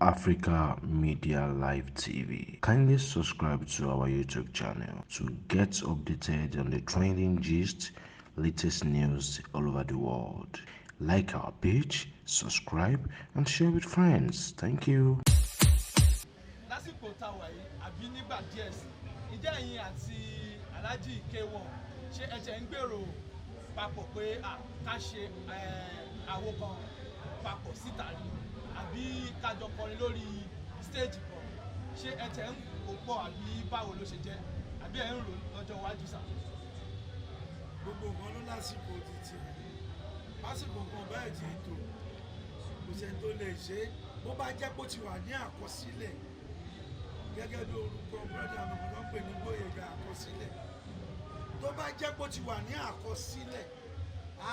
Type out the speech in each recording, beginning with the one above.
Africa Media Live TV. Kindly subscribe to our YouTube channel to get updated on the trending gist, latest news all over the world. Like our page, subscribe, and share with friends. Thank you. Lásìkò tá a wà yìí àbí nígbà díẹ̀ sí, ǹjẹ́ ẹ̀yin àti Alhaji K1, ṣé ẹ jẹ́ ń gbèrò papọ̀ pé à ká ṣe àwo kan papọ̀ síta rí, àbí ká jọ kọrin lórí stage kan? Ṣé ẹ tẹ̀ ń kó pọ̀, àbí báwo ló ṣe jẹ́, àbí ẹ̀ ń rò lọ́jọ́ iwájú sà? Gbogbo nǹkan ló lásìkò títí. Lásìkò nǹkan bẹ́ẹ̀ tí tò, kò sẹ́ni tó lè ṣe é. Bó bá jẹ́ pé ó ti wà ní àkọsílẹ̀, gẹ́gẹ́ bí orúkọ brother mi kan tó ń pè ní Gbóyèga Àkọsílẹ̀, tó bá jẹ́ pé ó ti wà ní àkọsílẹ̀,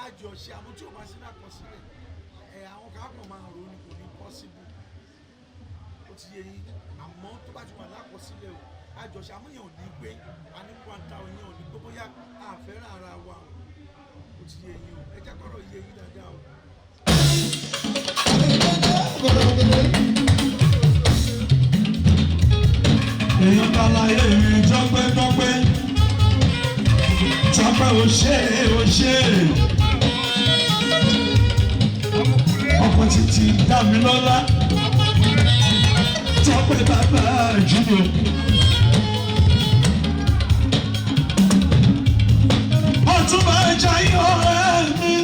àjọṣe. Àmọ́ tí ò bá sí ní àkọsílẹ̀ ẹ̀, àwọn kan máa rò ó ní kò ní possible. Ó ti yé yín? Àmọ́ tó bá ti wà lákọsílẹ̀ o, àjọṣe. Àmọ́ yẹn ò ní pé a ní kwanta o, yẹn ò ní pé bóyá a fẹ́ràn ara wa o. Ó ti yé yín o. Ẹ jẹ́ kọ́rọ̀ yé yín dáadáa o. Èèyàn kàlàyé mi, tọpẹ́, tọpẹ́, tọpẹ́. Ò ṣe, ò ṣe. Ọkọ títí Dámilọ́lá, Tọpẹ́ bàbá Junior. Ọtúnba Jayé, ọ̀rẹ́ mi.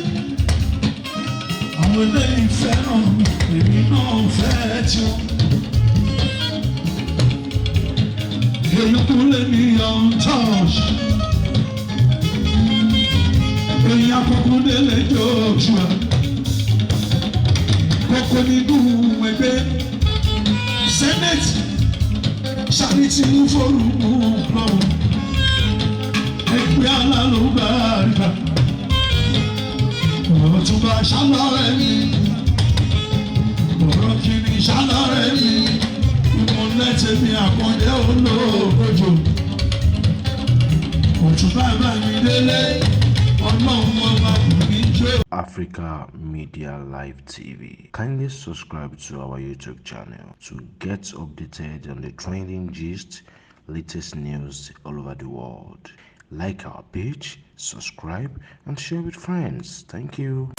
Àwọn eléyìí fẹ́ràn mi, èmi náà fẹ́ tiwọn. Èyí kúnlẹ̀ ní untouch. Èyí àkọ́kọ́ délé Joshua. Kókó nínú ẹgbẹ́ Senate Charity Forum lọ́wọ́. Ẹgbẹ́ alálùbáríkà. Ọ̀túnba ṣálọ́rẹ́ mi. Ọ̀rọ̀ kìíní ṣálọ́rẹ́ mi. Ìmọ̀lẹ́ tèmi, àkàndé olóòjò. Ọ̀túnba bá mi délé. Ọlọ́run ọba kò ní jó. Africa Media Live TV. Kindly subscribe to our YouTube channel to get updated on the trending gist, latest news all over the world. Like our page, subscribe, and share with friends. Thank you.